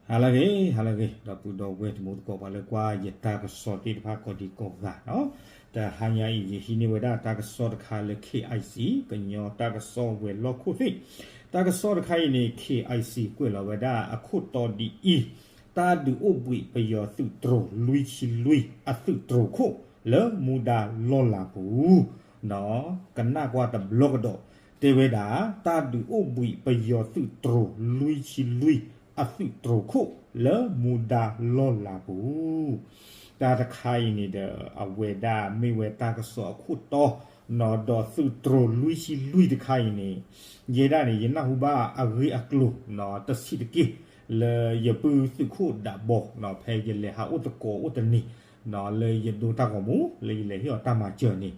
ဟါလၢအဂ့ၤ ဟါလၢအဂ့ၤ ဒီပုၢ်ဒီဝဲၢ်တံၤသကိး ပှၤလၢကွၢ်ယတၢ်ကစီၣ်သ့ၣ်တဖၣ်ကိးဒံကိးဂၤနီၤ, တဟါညါအံၤ ယဟံးန့ၢ်ဝဲဒၣ်တၢ်ကစီၣ်တခါလၢ K I C ကညီတၢ်ကစီၣ်ဝဲၤလီၢ်ခိၣ်သ့ၣ်, တၢ်ကစီၣ်တခါအံၤန့ၣ် K I C ကွဲးလီၤဝဲဒၣ်အခိၣ်တီဒ်အံၤ, တၢ်ဒုးအိၣ်ဘှံးပယီၤသုးတြိၤလွံၢ်ဆံလွံၢ် အသုးတြိၤခိၣ်လၢမူဒါလီၢ်လၤပူၤ ကနၣ်ကွၢ်တဘျီကဒီး, တဲဝဲဒၣ် တၢ်ဒုးအိၣ်ဘှံးပယီၤသုးတြိၤလွံၢ်ဆံလွံၢ် အသုးတြိၤခိၣ်လၢမူဒါလီၢ်လၤပူၤ, တၢ်တခါအံၤန့ၣ်ဒီး အဝဲဒၣ်မ့ၢ်ဝဲတၢ်ကစီၣ်အခိၣ်တီ, ဒီးသုးတြိၤလွံၢ်ဆံလွံၢ်တခါအံၤန့ၣ် ယဲဒၣ်န့ၣ် ယနၢ်ဟူဘၣ်အဂ့ၢ်အကျိၤ တဆံးတက့ၢ် လၢယပုၢ်သုးခိၣ်ဒးဘီ ဖဲယလဲၤဟးအိၣ်သကိးအိၣ်တနံၤ လၢယဒိတၢ်ဂီၤမူ လၢယလဲၤဟ့ၣ်အီၤတၢ်မၤစၢၤန့ၣ်,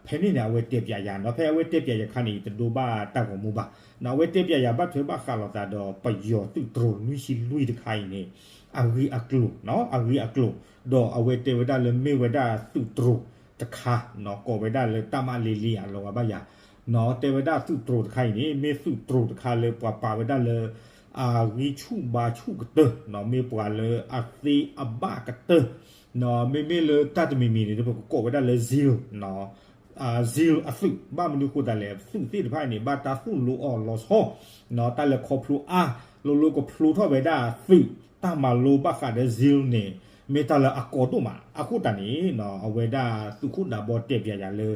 ဖဲန့ၣ်န့ၣ် အဝဲတဲပၠးယၤနီၤ, ဖဲအဝဲတဲပၠးယၤအခါန့ၣ် ယတဒိဘၣ်တၢ်ဂီၤမူဘၣ်, အဝဲတဲပၠးယၤဘၣ်ထွဲဘၣ်ဃးလိာ်သးဒီး ပယီၤသုးတြိၤလွံၢ်ဆံလွံၢ်တခါအံၤန့ၣ် အဂ့ၢ်အကျိၤ, အဂ့ၢ်အကျိၤ, ဒီးအဝဲတဲဝဲဒၣ်လၢမ့ၢ်ဝဲဒၣ်သုးတြိၤတခါ, ကိးဝဲဒၣ်လၢတၢ်မၤလ့လ့ဧါ လီၤဂာ်ဘၣ်ယၤ, တဲဝဲဒၣ်သုးတြိၤတခါအံၤန့ၣ် မ့ၢ်သုးတြိၤတခါလၢပှၤပာ်ဝဲဒၣ်လၢ အဂံၢ်ဆူၣ်ဘါဆူၣ်ကတၢၢ်, မ့ၢ်ပှၤလၢအသ့အဘၣ်ကတၢၢ်, မ့မ့ၢ်လၢတၢ်တမံၤမံၤန့ၣ် ပကကိးဝဲဒၣ်လၢ SEAL, SEAL အသုး, ဘၣ်မနုၤဃိသတးလဲၣ် သုးသ့ၣ်တဖၣ်န့ၣ် ဘၣ်တၢ်သိၣ်လိအီၤလီၤဆီ, တၢ်လဲၤခီဖျိအါ, လိၤလိၤကဖျိထီၣ်ဝဲဒၣ်သုး, တၢ်မၤလိဘၣ်ဃးဒီး SEAL န့ၣ် မ့ၢ်တၢ်လၢအကီဒိၣ်မး, အဃိသတးန့ၣ် အဝဲဒၣ်သုးခိၣ်ဒးဘီတဲပၠးယၤလၢ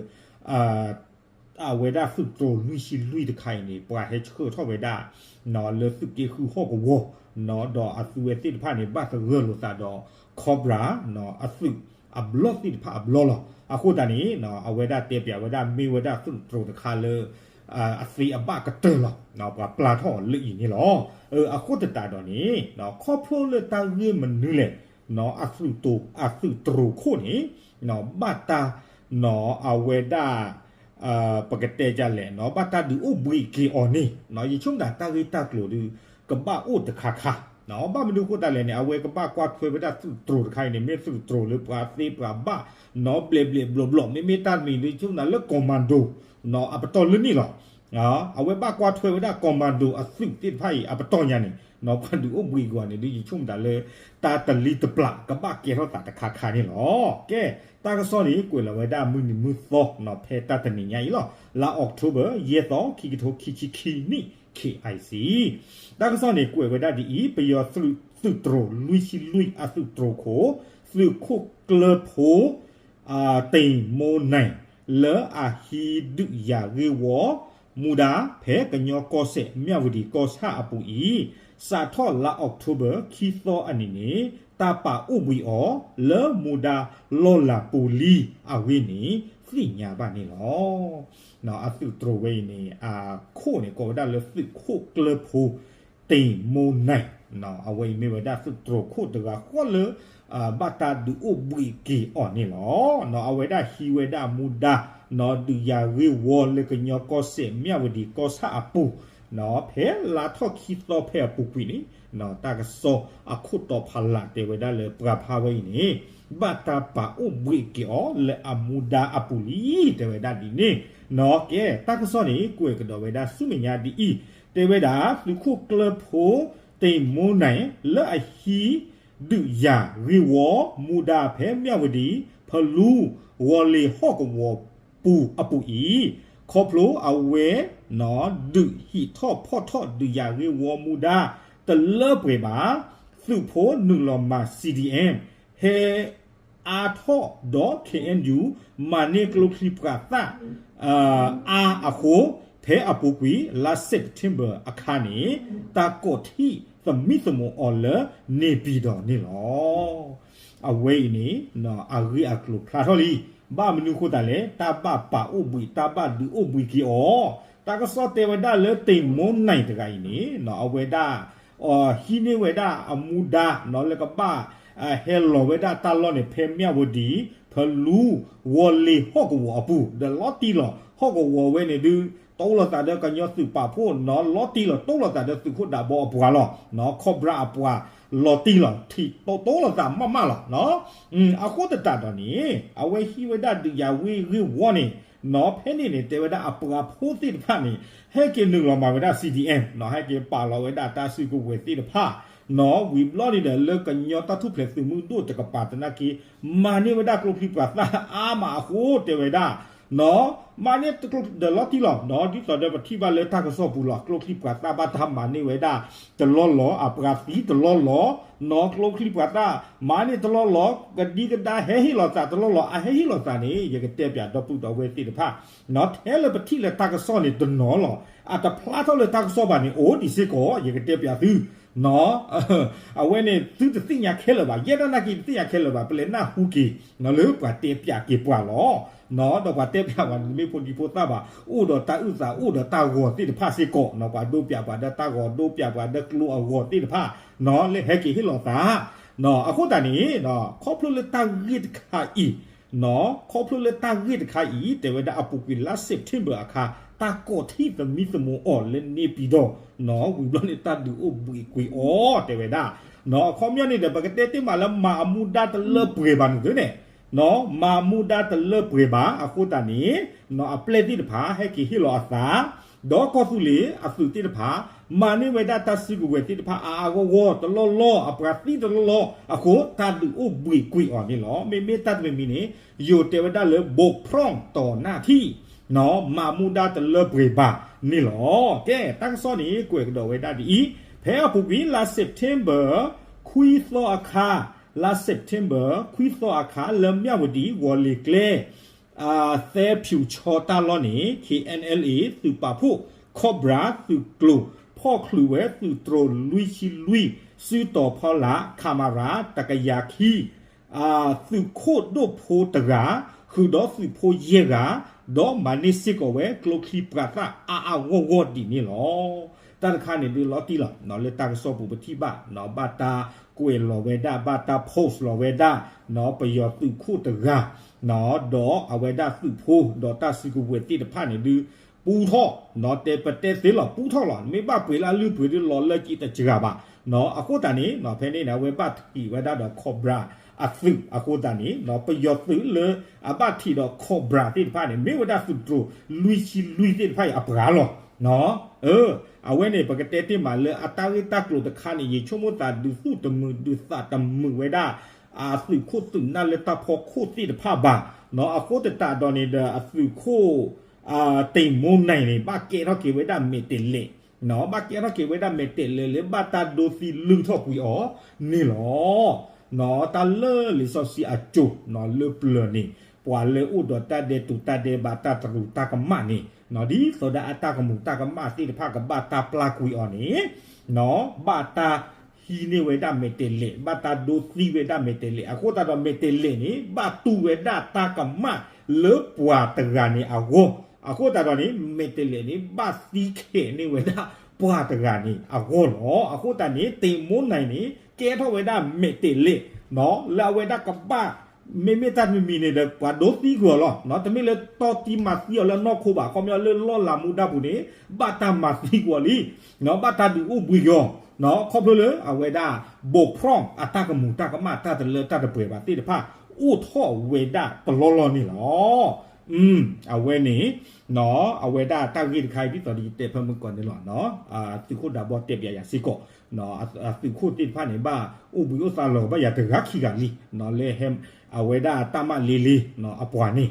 အဝဲဒၣ်သုးတြိၤလွံၢ်ဆံလွံၢ်တခါအံၤန့ၣ် ပှၤဟဲဆှၢထီၣ်ဝဲဒၣ် လၢသုးက့ဃုဟီၣ်ကဝီၤ, ဒီးအသုးဝဲသ့ၣ်တဖၣ်န့ၣ် ဘၣ်သဂၢၢ်လိာ်သးဒီး Cobra အသုးအဘျီၣ်သ့ၣ်တဖၣ်အဘျီၣ်လီၤ. အဃိသတးန့ၣ် အဝဲဒၣ်တဲပၠးဝဲဒၣ်မ့ၢ်ဝဲဒၣ်သုးတြိၤတခါလၢ အသ့အဘၣ်ကတၢၢ်လီၤ. ပှၤပျၢ်ထီၣ်အီၤလၢအံၤန့ၣ်လီၤ. အဃိသတးဒီးန့ၣ် ခီဖျိလၢတၢ်ဂ့ၢ်မနုၤလဲၣ် အသုးတြိၤ, အသုးတြိၤခိၣ်န့ၣ် ဘၣ်တၢ် အဝဲဒၣ် ပကတဲဒ်လဲၣ် ဘၣ်တၢ်ဒုးအိၣ်ဘှံးက့ၤအီၤန့ၣ် ယဆိကမိၣ်တၢ်ဂ့ၢ်တၢ်ကျိၤဒီး ကဘၣ်အိၣ်တခါခါ, ဘၣ်မနုၤဃိသတးလဲၣ်န့ၣ် အဝဲကဘၣ်ကွၢ်ထွဲဝဲဒၣ်သုးတြိၤတခါအံၤန့ၣ် မ့ၢ်သုးတြိၤလၢပှၤသ့ပှၤဘၣ် ဘျဲးဘျဲးဘျီဘျီ မ့မ့ၢ်တၢ်တမံၤဒ်ဆိကမိၣ်လၢ commando အပတီၢ်လၢန့ၣ်လီၤ. အဝဲဘၣ်ကွၢ်ထွဲဝဲဒၣ် commando အသုးသ့ၣ်တဖၣ်အံၤ အပတီၢ်ညါန့ၣ် ပှၤဒုးအိၣ်ဘှံးက့ၤအီၤန့ၣ်ဒ် ယဆိကမိၣ်တၢ်လၢ တၢ်တလံတပျၢ်ကဘၣ်ကဲထီၣ်သးတခါခါန့ၣ်လီၤ. ကဲ တၢ်ကစီၣ်န့ၣ် ကွဲးလီၤဝဲဒၣ်မုၢ်နံၤမုၢ်သီ ဖဲတၢ်တနံၤညါအံၤလီၤ. လါ October ယဲၢ်သီ ခံကထိခံဆံခံနံၣ် K I C တၢ်ကစီၣ်န့ၣ် ကွဲးဝဲဒၣ်ဒ်အံၤ, ပယီၤသုးတြိၤလွံၢ်ဆံလွံၢ် အသုးတြိၤခိၣ် သုးခိၣ်ကျၢၢ်ဖိ တ့ၢ်မိၢ်နၢ် လၢအဟံးဒုးယၤဂ့ၢ်ဝီ မူဒါ ဖဲကညီကီၢ်စဲၣ် မၠၣ်ဝတံၤကီၢ်ဆၣ်အပူၤအံၤ စးထီၣ်လါ October ခံသီအနံၤန့ၣ် တၢ်ပာ်အိၣ်ဘှံးအီၤ လၢမူဒါလီၢ်လၤပူၤလံအဂ့ၢ်န့ၣ် သ့ၣ်ညါဘၣ်န့ၣ်လီၤ. အသုးတြိၤဝဲအံၤန့ၣ် အခိၣ်န့ၣ် ကိးဝဲဒၣ်လၢသုးခိၣ်ကျၢၢ်ဖိ တ့ၢ်မိၢ်နၢ်, အဝဲအံၤမ့ၢ်ဝဲဒၣ်သုးတြိၤခိၣ်တဂၤဃီလၢ ဘၣ်တၢ်ဒုးအိၣ်ဘှံးက့ၤအီၤန့ၣ်လီၤ. အဝဲဒၣ်ဟံးဝဲဒၣ်မူဒါ ဒုးယၤဂ့ၢ်ဝီလၢကညီကီၢ်စဲၣ် မၠၣ်ဝတံၤကီၢ်ဆၣ်အပူၤ ဖဲလါထီၣ်ခံသီဖဲအပူၤကွံာ်န့ၣ် တၢ်ကစီၣ်အခိၣ်တီဖးလၢ်တဲဝဲဒၣ်လၢပှၤဖးဝဲအံၤန့ၣ် ဘၣ်တၢ်ပာ်အိၣ်ဘှံးက့ၤအီၤလၢအမူဒါအပူၤလံ တဲဝဲဒၣ်ဒ်န့ၣ်. ကဲ တၢ်ကစီၣ်န့ၣ် ကွဲးကဒီးဝဲဒၣ်ဆူမဲာ်ညါဒ်အံၤ, တဲဝဲဒၣ် သုးခိၣ်ကျၢၢ်ဖိ တ့ၢ်မိၢ်နၢ် လၢအဟံး ဒုးယၤဂ့ၢ်ဝီ မူဒါဖဲ မၠၣ်ဝတံၤ ဖလူ ဝီၤလ့ၤဟီၣ်ကဝီၤပူၤအပူၤအံၤ, ခီဖျိအဝဲ ဒုးဟံးထီၣ်ဖီၣ်ထီၣ်ဒုးယၤဂ့ၢ်ဝီမူဒါ တလၢပှဲၤဘၣ်, သုးဖိနုာ်လီၤမၤ C D M ဟဲ အါထီၣ်ဒီး K N U မၤန့ၢ်ကျိချံမျိာ်သၣ် အါအဃိ, ဖဲအပူၤကွံာ် လါ September အခါန့ၣ် တၢ်ကိးထံၣ်သမံသမိးအီၤလၢ န့ၣ်ပံၤဒီးန့ၣ်လီၤ. အဝဲအံၤန့ၣ် အဂ့ၢ်အကျိၤဖျါထီၣ်လံ. ဘၣ်မနုၤဃိသတးလဲၣ်, တၢ်ဘၣ်ပာ်အိၣ်ဘှံး တၢ်ဘၣ်ဒုးအိၣ်ဘှံးက့ၤအီၤ, တၢ်ကစီၣ်တဲဝဲဒၣ်လၢ တ့ၢ်မိၢ်နၢ်တဂၤအံၤန့ၣ် အဝဲဒၣ် ဟံးန့ၢ်ဝဲဒၣ်အမူဒါ လၢကဘၣ် ဟဲလီၤဝဲဒၣ်တၢ်လီၢ်န့ၣ် ဖဲမၠၣ်ဝတံၤ ဖလူ ဝီၤလ့ၤဟီၣ်ကဝီၤအပူၤ ဒီးလီၤတံၢ်လီၤ ဟီၣ်ကဝီၤဝဲန့ၣ်ဒုး တိလိာ်သးဒီးကညီသုးပာ်ဖှိၣ်နီၤ လီၤတံၢ်လီၤ တိလိာ်သးဒီးသုးခိၣ်ဒးဘီအပှၤလီၤ Cobra အပှၤ လီၤတံၢ်လီၤ ထံၣ်တိ တိလိာ်သးမးမးလီၤ. အဃိသတးဒီးန့ၣ် အဝဲဟံးဝဲဒၣ်ဒုးယၤဝ့ၢ်ဂ့ၢ်ဝီန့ၣ် နီၤ ဖဲန့ၣ်န့ၣ် တဲဝဲဒၣ်အပှၤဖိသ့ၣ်တဖၣ်န့ၣ် ဟဲက့ၤနုာ်လီၤမၤဝဲဒၣ် C D M နီၤ ဟဲက့ၤပာ်လီၤဝဲဒၣ်တၢ်စုကဝဲၤသ့ၣ်တဖၣ် ဝံၤဘျီန့ၣ်ဒီး လၢကညီတၢ်ထူၣ်ဖျဲးသုးမုၢ်ဒိၣ်တကပၤသနာ်က့ မၤန့ၢ်ဝဲဒၣ်ကျိချံပှၤသၣ်အါမးအဃိ တဲဝဲဒၣ် မၤန့ၢ်ဒီးလီၤတံၢ်လီၤ ဒ်သိးဒီးပထံၣ်ဘၣ်လၢတၢ်ကစီၣ်ပူၤလီၤ ကျိချံပှၤသၣ်ဘၣ်တၢ်မၤန့ၢ်ဝဲဒၣ်တလီၢ်လီၤ အပှၤသံတလီၢ်လီၤ နီၢ်ကျိချံပှၤသၣ် မၤန့ၢ်တလီၢ်လီၤ ကဒံကဒါဟဲဟ့ၣ်လီၤသးတလီၢ်လီၤ အဟဲဟ့ၣ်လီၤသးန့ၣ် ယကတဲပၠးဒီပုၢ်ဒီဝဲၢ်သ့ၣ်တဖၣ် ထဲလၢပထံၣ်လၢတၢ်ကစီၣ်န့ၣ်တနီၤလီၤ အတဖျါထီၣ်လၢတၢ်ကစီၣ်ဘၣ်န့ၣ် အိၣ်ဒံးစ့ၢ်ကီး ယကတဲပၠးသု အဝဲန့ၣ် သုတသ့ၣ်ညါခဲလၢာ်ဘၣ် ယဲဒၣ်နာ်က့တသ့ၣ်ညါခဲလၢာ်ဘၣ် ပလဲၤနၢ်ဟူက့ၤ လၢပှၤတဲပၠးက့ၤပှၤလီၤ ဒီးပှၤတဲပၠးပှၤန့ၣ် မ့ၢ်ဖိဒံဖိသၣ်ဘၣ် အိၣ်ဒီးတၢ်အုၣ်သးအိၣ်ဒီးတၢ်ဂီၤသ့ၣ်တဖၣ်စ့ၢ်ကီး ပှၤဒိပၠးပှၤဒီးတၢ်ဂီၤ ဒိပၠးပှၤဒီးကျိအဂီၤသ့ၣ်တဖၣ် လၢဟဲက့ၤဟ့ၣ်လီၤသး အဃိသတးန့ၣ် ခီဖျိလၢတၢ်ဂ့ၢ်တခါအံၤ ခီဖျိလၢတၢ်ဂ့ၢ်တခါအံၤ တဲဝဲဒၣ်အပူၤကွံာ်လါ September အခါ တၢ်ကိးထံၣ်သမံသမိးအီၤလၢန့ၣ်ပံၤဒီး ဝံၤဘျီန့ၣ် တၢ်ဒုးအိၣ်ဘှံးကွံာ်အီၤ တဲဝဲဒၣ် အခီပညီန့ၣ်ဒီး ပကတဲတ့ၢ်မးလၢမၤအမူဒါတလၢပှဲၤဘၣ်န့ၣ်သုန့ၣ် မၤမူဒါတလၢပှဲၤဘၣ် အဃိသတးန့ၣ် အပျဲၢ်သ့ၣ်တဖၣ်ဟဲက့ၤဟ့ၣ်လီၤအသး ဒီးကီၢ်သူလ့ၤအသုးသ့ၣ်တဖၣ် မၤန့ၢ်ဝဲဒၣ်တၢ်စုကဝဲၤသ့ၣ်တဖၣ်အါအါဂီၢ်ဂီၢ်တလီၢ်လီၢ် အပှၤသံတလီၢ်လီၢ်အဃိ တၢ်ဒုးအိၣ်ဘှံးကွံာ်အီၤန့ၣ်လီၤ. မ့မ့ၢ်တၢ်တမံၤမံၤန့ၣ် ယိၤတဲဝဲဒၣ်လၢ ဘိးဖြီၣ်တီၤနၣ်ထံၣ် မၤမူဒါတလၢပှဲၤဘၣ်န့ၣ်လီၤ. ကဲ တၢ်ကစီၣ်န့ၣ် ကွဲးကဒီးဝဲဒၣ်ဒ်အံၤ, ဖဲအပူၤကွံာ်လါ September ခွံသီအခါ, လါ September ခွံသီအခါ လၢမၠၣ်ဝတံၣ် ဂီၤလ့ၤကျဲ သဲဖၠူၤဆီတၢ်လီၢ်န့ၣ် KNLA သုးပာ်ဖှိၣ် Cobra သုးကျိၤ ဖီၣ်ချုးဝဲသုးတြိၤလွံၢ်ဆံလွံၢ် စုတီၤဖီလာ် ခမရ တကယၤခံ သုးခိၣ်ဒိၣ်ဖိတဂၤ ဃုာ်ဒီးသုးဖိယဲၢ်ဂၤ, ဒီးမၤန့ၢ်စ့ၢ်ကီးဝဲကျိချံပှၤသၣ်အါအါဂီၢ်ဂီၢ်ဒ်န့ၣ်လီၤ. တၢ်တခါန့ၣ်ဒုးလီၤတံၢ်လီၤ လၢတၢ်ကစီၣ်ပူၤပထံၣ်ဘၣ် ဘၣ်တၢ်ကွဲးလီၤဝဲဒၣ် ဘၣ်တၢ် post လီၤဝဲဒၣ် ပယီၤသုးခိၣ်တဂၤ ဒီးအဝဲဒၣ်သုးဖိ ဒီးတၢ်စုကဝဲၤသ့ၣ်တဖၣ်န့ၣ်ဒုး ပူထီၣ် တဲပတဲသ့လီၤ ပူထီၣ်လီၤ မ့ၢ်ဘၣ်ပှ့ၤလၢအလုၢ်ပှ့ၤဒုးလီၤလၢက့တစှၤဘၣ် အဃိသတးန့ၣ် ဖဲန့ၣ်န့ၣ် အဝဲဘၣ်ထံးဝဲဒၣ်ဒီး Cobra အသုး အဃိသတးန့ၣ် ပယီၤသုးလၢအဘၣ်ထံးဒီး Cobra သ့ၣ်တဖၣ်န့ၣ် မ့ၢ်ဝဲဒၣ်သုးတြိၤလွံၢ်ဆံလွံၢ်သ့ၣ်တဖၣ်အံၤအပှၤလီၤ. အဝဲန့ၣ် ပကတဲတ့ၢ်မးလၢအတၢ်ဂ့ၢ်တၢ်ကျိၤတခါန့ၣ် ယဆိကမိၣ်သးဒုးသူၣ်တမုာ်ဒုးသးတမုာ်ဝဲဒၣ် အသုးခိၣ်သုးနၢ်လၢတၢ်ဖီခိၣ်သ့ၣ်တဖၣ်ဘၣ် အဃိသတးဒီးန့ၣ်ဒီး အသုးခိၣ် တ့ၢ်မိၢ်နံၤန့ၣ် ဘၣ်ကဲထီၣ်က့ၤဝဲဒၣ်မဲာ်တဲးလဲး ဘၣ်ကဲထီၣ်က့ၤဝဲဒၣ်မဲာ်တဲးလဲးလၢဘၣ်တၢ်ဒိသံလုၢ်ထီၣ်ကွံာ်အီၤန့ၣ်လီၤ. တၢ်လၢလံာ်စီဆှံအစိၤ လၢပျၢၤန့ၣ် ပှၤလၢအိၣ်ဒီးတၢ်ဒဲးတူာ်တၢ်ဒဲးဘးတၢ်တရူးတၢ်ကမၣ်န့ၣ် ဒ်သိးဒီးအတၢ်ကမူးတၢ်ကမၣ်သ့ၣ်တဖၣ်ကဘၣ်တၢ်ပျၢ်ကွံာ်အီၤန့ၣ် ဘၣ်တၢ်ဟံးန့ၢ်ဝဲဒၣ်မဲာ်တဲးလဲး ဘၣ်တၢ်ဒိသံဝဲဒၣ်မဲာ်တဲးလဲး အဃိသတးဒီးမဲာ်တဲးလဲးန့ၣ် ဘၣ်တူၢ်ဝဲဒၣ်တၢ်ကမၣ်လၢပှၤတဂၤန့ၣ်အဂီၢ် အဃိသတးဒီးန့ၣ် မဲာ်တဲးလဲးန့ၣ် ဘၣ်သံခဲးန့ၢ်ဝဲဒၣ်ပှၤတဂၤန့ၣ်အဂီၢ်လီၤ. အဃိသတးန့ၣ် တ့ၢ်မိၢ်နံၤန့ၣ် ကဲထီၣ်ဝဲဒၣ်မဲာ်တဲးလဲး လၢအဝဲဒၣ်ကဘၣ် မ့မ့ၢ်တၢ်တမံၤမံၤန့ၣ်ဒီး ပှၤဒိသံကွံာ်အီၤလီၤ. တမ့ၢ်လၢတီတံမၤသံအီၤလၢနီၢ်ခိဘၣ် ခီပညီလၢလီၢ်လၤမူဒါပူၤန့ၣ် ဘၣ်တၢ်မၤသံကွံာ်အီၤလံ ဘၣ်တၢ်ဒုးအိၣ်ဘှံးကွံာ်အီၤ ခီဖျိလၢအဝဲဒၣ် ဘိးဖြီၣ်အတၢ်ကမူးတၢ်ကမၣ်တၢ်တလၢတၢ်တပှဲၤဘၣ်သ့ၣ်တဖၣ် အိၣ်ထီၣ်ဝဲဒၣ်တလီၢ်လီၢ်န့ၣ်လီၤ. အဝဲန့ၣ် အဝဲဒၣ်တၢ်ဂ့ၢ်တခါအံၤ ဒ်သိးဒီးယတဲဖဲမုၢ်ကီၢ်န့ၣ်လီၤ. သုးခိၣ်ဒးဘီတဲပၠးယၤစ့ၢ်ကီး သုးခိၣ်သ့ၣ်တဖၣ်န့ၣ် ဘၣ်အိၣ်ဘှံးအိၣ်သါလီၤဘၣ်ယၤတဂၤခံဂၤလံ လၢဟဲ အဝဲဒၣ်တၢ်မၤလ့လ့ အပှၤန့ၣ်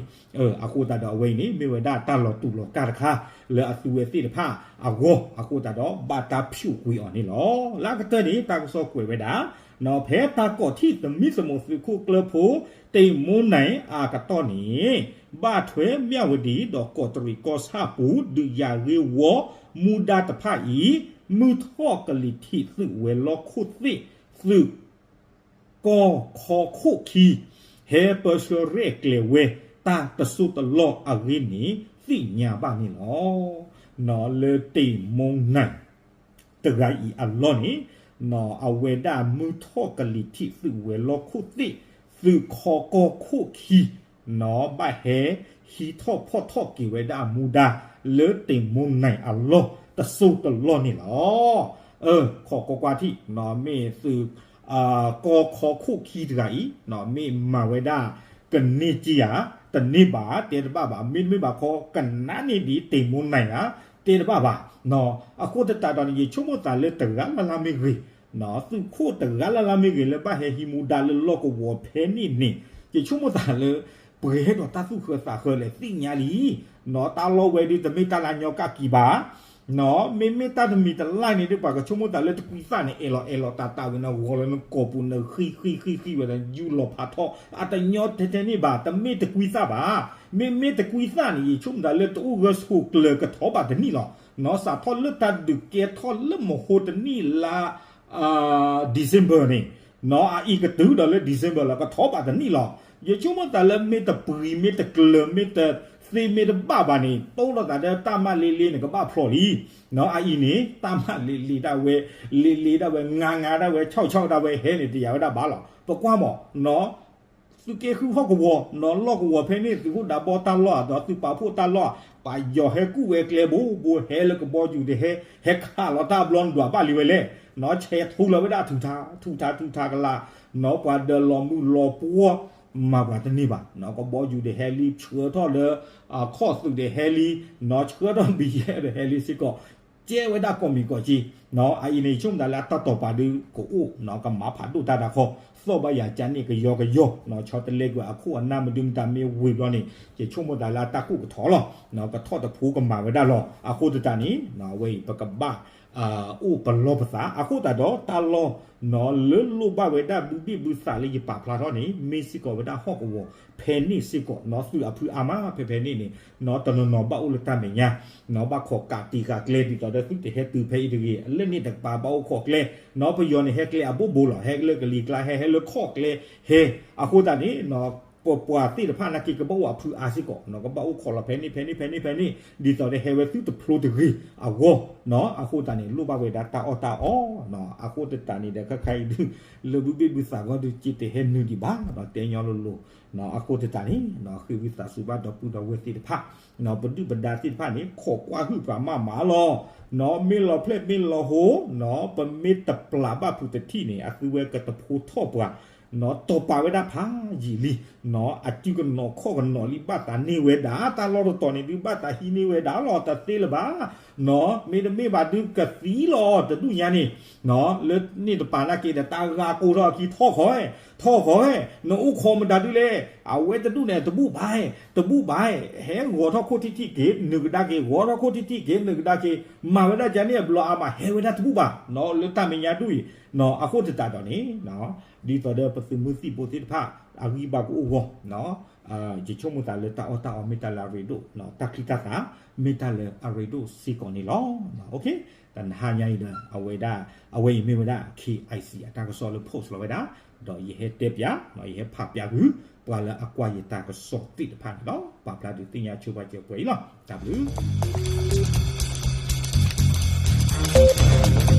အဃိသတးဒီးအဝဲအံၤန့ၣ် မ့ၢ်ဝဲဒၣ်တၢ်လီၤတူာ်လီၤကာ်တခါ လၢအသုဝဲသ့ၣ်တဖၣ်အဂီၢ် အဃိသတးဒီး ဘၣ်တၢ်ဖၠိးကွံာ်အီၤန့ၣ်လီၤ. လၢအကတၢၢ်န့ၣ် တၢ်ကစီၣ်ကွဲးဝဲဒၣ် ဖဲတၢ်ကိးထံၣ်သမံသမိးသုးခိၣ်ကျၢၢ်ဖိ တ့ၢ်မိၢ်နံၤအကတီၢ်န့ၣ် ဘၣ်ထွဲမၠၣ်ဝတံၣ်ဒီးကီးတရံးကီၢ်ဆၣ်ပူၤ ဒုးယၤဂ့ၢ်ဝီ မူဒါတဖၣ်အံၤ မုၢ်ထီၣ်ကလံၤထံးသုးဝဲၤလီၢ်ခိၣ်သ့ၣ် သုး ကီၢ်ခီခိၣ်ခံ ဟဲပၢဆှၢရဲၣ်ကျဲၤဝဲ တၢ်တစိၢ်တလီၢ်အဂ့ၢ်န့ၣ် သ့ၣ်ညါဘၣ်န့ၣ်လီၤ. လၢတ့ၢ်မိၢ်နံၤ တဂၤအံၤအလီၢ်န့ၣ် အဝဲဒၣ်မုၢ်ထီၣ်ကလံၤထံးသုးဝဲၤလီၢ်ခိၣ်သ့ၣ် သုးခီကီၢ်ခိၣ်ခံ ဘၣ်ဟဲဟံးထီၣ်ဖီၣ်ထီၣ်က့ၤဝဲဒၣ်အမူဒါ လၢတ့ၢ်မိၢ်နံၤအလီၢ်တစိၢ်တလီၢ်န့ၣ်လီၤ. ခိးကွၢ်ကွၢ်ထံၣ် မ့ၢ်သုး ကီၢ်ခီခိၣ်ခံတဂၤအံၤ မ့ၢ်မၤဝဲဒၣ် ကန့ၢ်က့ၤဧါ တန့ၢ်ဘၣ် တဲတဘၣ်ဘၣ် မ့တမ့ၢ်ဘၣ်ခီ ကနးန့ၢ်ဒံးတ့ၢ်မိၢ်နံၤဧါ တဲတဘၣ်ဘၣ်. အဃိသတးဒီးန့ၣ် ယဆိကမိၣ်သးလၢတဂၤလၢ်လၢ်မ့ၢ်ဂ့ၤ သုးခိၣ်တဂၤလၢ်လၢ်မ့ၢ်ဂ့ၤ လၢဘၣ်ဟဲဟံးမူဒါလၢလီၢ်ကဝီၤဖဲန့ၣ်န့ၣ် ယဆိကမိၣ်သးလၢ ပှဲၤဒီးတၢ်သူၣ်ဃၢသးဃၢလဲၣ် သ့ၣ်ညါလံ. တၢ်လီၢ်ဝဲဒၣ်တမ့ၢ်တၢ်လၢညီကၣ်ကံဘၣ် မ့မ့ၢ်တၢ်တမံၤတလၢ်န့ၣ်ဒီး ပှၤကဆိကမိၣ်သးလၢတကွံသၣ်န့ၣ် အဲၣ်လီၤအဲၣ်လီၤတၢ်တၢ်ဝဲန့ၣ် ဂီၤလၢနကိာ်ပူၤန့ၣ် ဃံဃံဃံဃံဝဲဒီး ယူၢ်လီၤဖးထီၣ် အတညီထဲထဲန့ၣ်ဘၣ် တမ့ၢ်တကွံသၣ်ဘၣ်. မ့မ့ၢ်တကွံသၣ်န့ၣ် ယဆိကမိၣ်သးလၢတအိၣ်ဂၢၢ်ဆိးကျၢၤကထီၣ်ဘၣ်တနံၣ်လီၤ. စးထီၣ်လၢတၢ်ဒုးကဲထီၣ်လၢမဟိတနံၣ်လါ December န့ၣ် အအံၤကတုၤဒီးလၢ December လီၤ ကထီၣ်ဘၣ်တနံၣ်လီၤ. ယဆိကမိၣ်သးလၢမ့ၢ်တပှံၤ မ့ၢ်တကျၢၤ မ့ၢ်တသ့ မ့ၢ်တဘၣ်ဘၣ်န့ၣ် တိၢ်လိာ်သးဒီးတၢ်မၤလ့လ့န့ၣ် ကဘၣ်ဖျိးလံ. အအံၤန့ၣ် တၢ်မၤလ့လ့ဒၣ်ဝဲ လ့လ့ဒၣ်ဝဲ ငါငါဒၣ်ဝဲ ဆီဆီဒၣ်ဝဲ ဟဲန့ၣ်တယာ်ဝဲဒၣ်ဘၣ်လီၤ. ပကွၢ်မး သုးက့ဃုဟီၣ်ကဝီၤ လီၢ်ကဝီၤဖဲန့ၣ် သုးခိၣ်ဒးဘီတၢ်လီၢ် ဒီးသုးပာ်ဖှိၣ်တၢ်လီၢ် ပယီၤဟဲကူၣ်ဝဲကျဲဘိဘိ ဟဲလၢကဘီယူၤတဟဲ ဟဲခးလီၤတၢ်ဘျီ နဒွးဘၣ်လံဝဲလဲၣ်. ဆဲးထူလီၤဝဲဒၣ်ထူးထါ ထူးထါထူးထါကလါ ပှၤဒီးလီၤမုၢ်လီၤပှီၢ် မၤပှၤတန့ၢ်ဘၣ်. ကဘီယူၤတဟဲလံ ဆှၢထီၣ်လၢ ခီၣ်သုးတဟဲလံ ဆှၢထီၣ်ဘံယဲၢ်တဟဲလံစ့ၢ်ကီး ကဲဝဲဒၣ်ကိးမံၤကိးက့ အအံၤန့ၣ် ယဆိကမိၣ်သးလၢအတၢ်တိာ်ပာ်ဒုးကအိၣ် ကမၤဖးဒိၣ်တၢ်တခီ သီၣ်ဘၣ်ယၤကန့ၣ်ကယီကယီ ဆီတလဲကွံာ်အခိၣ်အနၢ်မနုၤမတၤမ့ၢ်ဝံၤဘျီန့ၣ် ယဆိကမိၣ်သးလၢအတၢ်ကူၣ်ကထီလီၤ. ကထီၣ်တဖိကမၤဝဲဒၣ်လီၤ. အဃိသတးန့ၣ် အဝဲအံၤပကဘၣ် အိၣ်ပလီၢ်ပသးအဃိသတးဒီး တၢ်လီၢ် လၢလိၣ်ဘၣ်ဝဲဒၣ်ဘုဘ့ၣ်ဘုသးလၢယပာ်ဖျါထီၣ်န့ၣ် မ့ၢ်စ့ၢ်ကီးဝဲဒၣ်ဟီၣ်ကဝီၤဖဲန့ၣ်စ့ၢ်ကီး သုးအဖုအါမးဖဲဖဲန့ၣ်န့ၣ် တနီၤနီၤဘၣ်အိၣ်လၢတၢ်မဲာ်ညါ ဘၣ်ခိးကးတံာ်ဃာ်ကျဲ ဒ်သိးဒီးသုတဟဲတုၤဖဲအံၤတဂ့ၤ လၢန့ၣ်တကပၤဘၣ်အိၣ်ခိးကျဲ ပယီၤန့ၣ်ဟဲကျဲအဘိဘိလီၤ ဟဲလၢကလံၤကျါဟဲ ဟဲလၢခီၣ်ကျဲဟဲ အဃိသတးန့ၣ် ပပှၤသ့ၣ်တဖၣ်နာ်က့ ကဘၣ်အိၣ်အဖုအါစ့ၢ်ကီး ကဘၣ်အိၣ်ခိးလီၤဖဲန့ၣ်ဖဲန့ၣ်ဖဲန့ၣ်ဖဲန့ၣ် ဒ်သိးဒီးဟဲဝဲသုတဖျိတဂ့ၤအဂီၢ် အဃိသတးန့ၣ် လိၣ်ဘၣ်ဝဲဒၣ်တၢ်အီၣ်တၢ်အီ အဃိသတးန့ၣ်ဒီး ခဲခါအံၤဒုး လၢဘုဘ့ၣ်ဘုသးဂီၢ်ဒုး က့တဟဲနုာ်ဒံးဘၣ် တဲညီလိၤလိၤ အဃိသတးန့ၣ် ဃ့ဝံသးစူၤဘၣ်ဒီပုၢ်ဒီဝဲၢ်သ့ၣ်တဖၣ် ပဒုၣ်ပဒါသ့ၣ်တဖၣ်န့ၣ် ခိးကွၢ်ဟုၣ်ပှၤမးမးလီၤ. မ့ၢ်လီၤဖျဲၣ်မ့ၢ်လီၤဟိ ပမ့ၢ်တပျၢ်ဘၣ်ဖုးတထံၣ်န့ၣ် အသုဝဲကတဖိထီၣ်ပှၤ တိာ်ပာ်ဝဲဒၣ်ဖးယံာ်လံ အစုကနီၤခီၣ်ကနီၤလံ ဘၣ်သးန့ၢ်ဝဲဒၣ် တၢ်လီၢ်တတီၤန့ၣ်ဒုး ဘၣ်သးဟံးန့ၢ်ဝဲဒၣ်လီၤ တသ့လၢၤဘၣ် မ့တမ့ၢ်ဘၣ်ဒုးကသံလီၤ တဒူၣ်ညါန့ၣ် လၢန့ၣ်တပၤနာ်က့ဒီး တၢ်ဂၤကိးထီၣ်အခံ ထီၣ်ခီ ထီၣ်ခီ နအိၣ်ခိးမတၤဒုးလဲၣ် အဝဲတဒူၣ်န့ၣ် တဘူၣ်ဘၣ် တဘူၣ်ဘၣ် ဟဲဂီၤထီၣ်ခိၣ်ထံထံက့ၤ နုာ်ကဒါက့ၤ ဂီၤထီၣ်ခိၣ်ထံထံက့ၤ နုာ်ကဒါက့ၤ မၤဝဲဒၣ်ကန့ၣ်အဘျီအါမး ဟဲဝဲဒၣ်တဘူၣ်ဘၣ် လၢတၢ်မဲာ်ညါဒူၣ်အံၤ အဃိသတးဒီးန့ၣ် ဒ်သိးဒီးပသုးမုၢ်သံၣ်ဘိသ့ၣ်တဖၣ် အဂံၢ်ဘါကအိၣ်ဂီၢ် ယဆိကမိၣ်သးလၢတၢ်အီၣ်တၢ်အီမ့ၢ်တၢ်လၢအရ့ဒိၣ် တၢ်ချံတၢ်သၣ် မ့ၢ်တၢ်လၢအရ့ဒိၣ်စ့ၢ်ကီးန့ၣ်လီၤ. တနဟါညါအံၤဒီး အဝဲဒၣ် အဝဲအံၤမ့ၢ်ဝဲဒၣ် KIC အတၢ်ကစီၣ်လၢ post လီၤဝဲဒၣ် ဒီးယဟဲတဲပၠး ယဟဲဖးပၠးဃုာ် ပှၤလၢအကွၢ်ယတၢ်ကစီၣ်သ့ၣ်တဖၣ်န့ၣ်လီၤ. ပာ်ဖျါဒုးသ့ၣ်ညါဆိပာ်စၢၤပှဲၤအံၤလီၤ. တၢ်ဘျုး